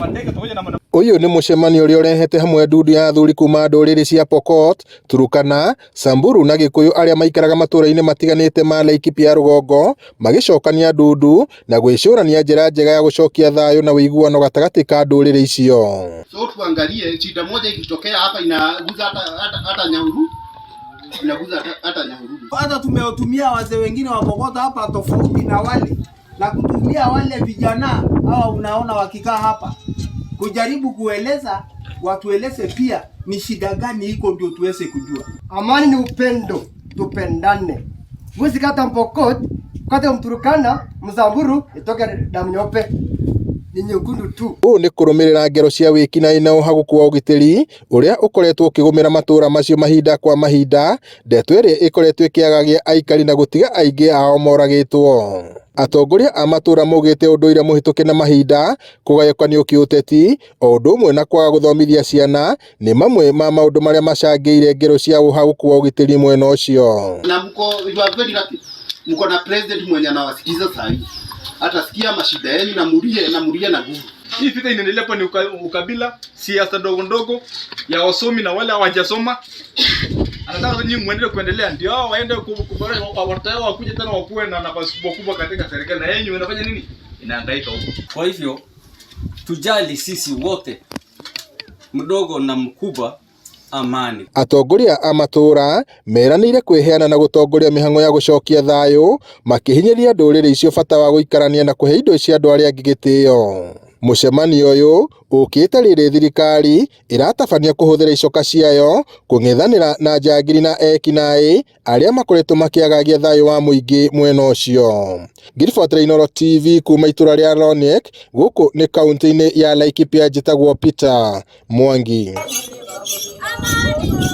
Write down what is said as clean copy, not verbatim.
Mandege pamoja na Ũyũ nĩ mũcemanio ũrĩa ũrehete hamwe ndundu ya athuri kuma ndũrĩrĩ cia Pokot, Turkana, Samburu na Gĩkũyũ arĩa maikaraga matũũra-inĩ matiganĩte ma Laikipia ya rũgongo magĩcokania ndundu na gwĩcũrania njĩra njega ya gũcokia thayũ na ũiguano gatagatĩ ka ndũrĩrĩ icio. So tuangalie shida moja ikitokea hapa inaguza hata Nyahururu, inaguza hata Nyahururu. Hata tumewatumia wazee wengine wa Pokot hapa tofauti na wale na kutumia wale vijana hawa unaona wakikaa hapa kujaribu kueleza, watueleze pia ni shida gani iko, ndio tuweze kujua. Amani ni upendo, tupendane. Huwezi kata Mpokot, kata Mturukana, Msamburu itoke damu nyeupe, ni nyekundu tu. Ũũ nĩ kũrũmĩrĩra ngero cia wĩkinaĩ na ũhagũku wa ũgitĩri ũrĩa ũkoretwo ũkĩgũmĩra matũũra macio mahinda kwa mahinda, ndeto ĩrĩa ĩkoretwo ĩkĩagagia aikari na gũtiga aingĩ ao moragĩtwo. Atongoria a matũũra maugĩte ũndũire mũhĩtũke na mahinda, kũgayũkanio kĩũteti, o ũndũ ũmwe na kwaga gũthomithia ciana nĩ mamwe ma maũndũ marĩa macangĩire ngero cia ũhagũku wa ũgitĩri mwena ũcio. Na mko, you are very lucky. Mko na president mwenye anawasikiza saa hii. Atasikia mashida yenu na mulie na mulie na nguvu. Hii vita inaendelea hapa ni ukabila, siasa ndogo ndogo ya wasomi na wale hawajasoma. Anataka nyinyi muendelee kuendelea ndio hao waende kuboresha watoto wao wakuje tena wakuwe na nafasi kubwa kubwa katika serikali na yenyu inafanya nini? Inahangaika huko. Kwa hivyo tujali sisi wote, mdogo na mkubwa, amani. Atongoria a matũũra meranĩire kwĩheana na gũtongoria mĩhang'o ya gũcokia thayũ makĩhinyĩrĩria ndũrĩrĩ icio bata wa gũikarania na kũhe indo cia andũ arĩa angĩ gĩtĩo. Mũcemanio ũyũ ũkĩte rĩrĩ thirikari ĩratabania kũhũthĩra icoka ciayo kũng'ethanĩra na njangiri na ekinaĩ arĩa makoretwo makĩagagia thayũ wa mũingĩ mwena ũcio. Ngĩribotera Inooro TV kuma itũra rĩa Roniek gũkũ nĩ kaunti-inĩ ya Laikipia njĩtagwo Peter Mwangi. Amani.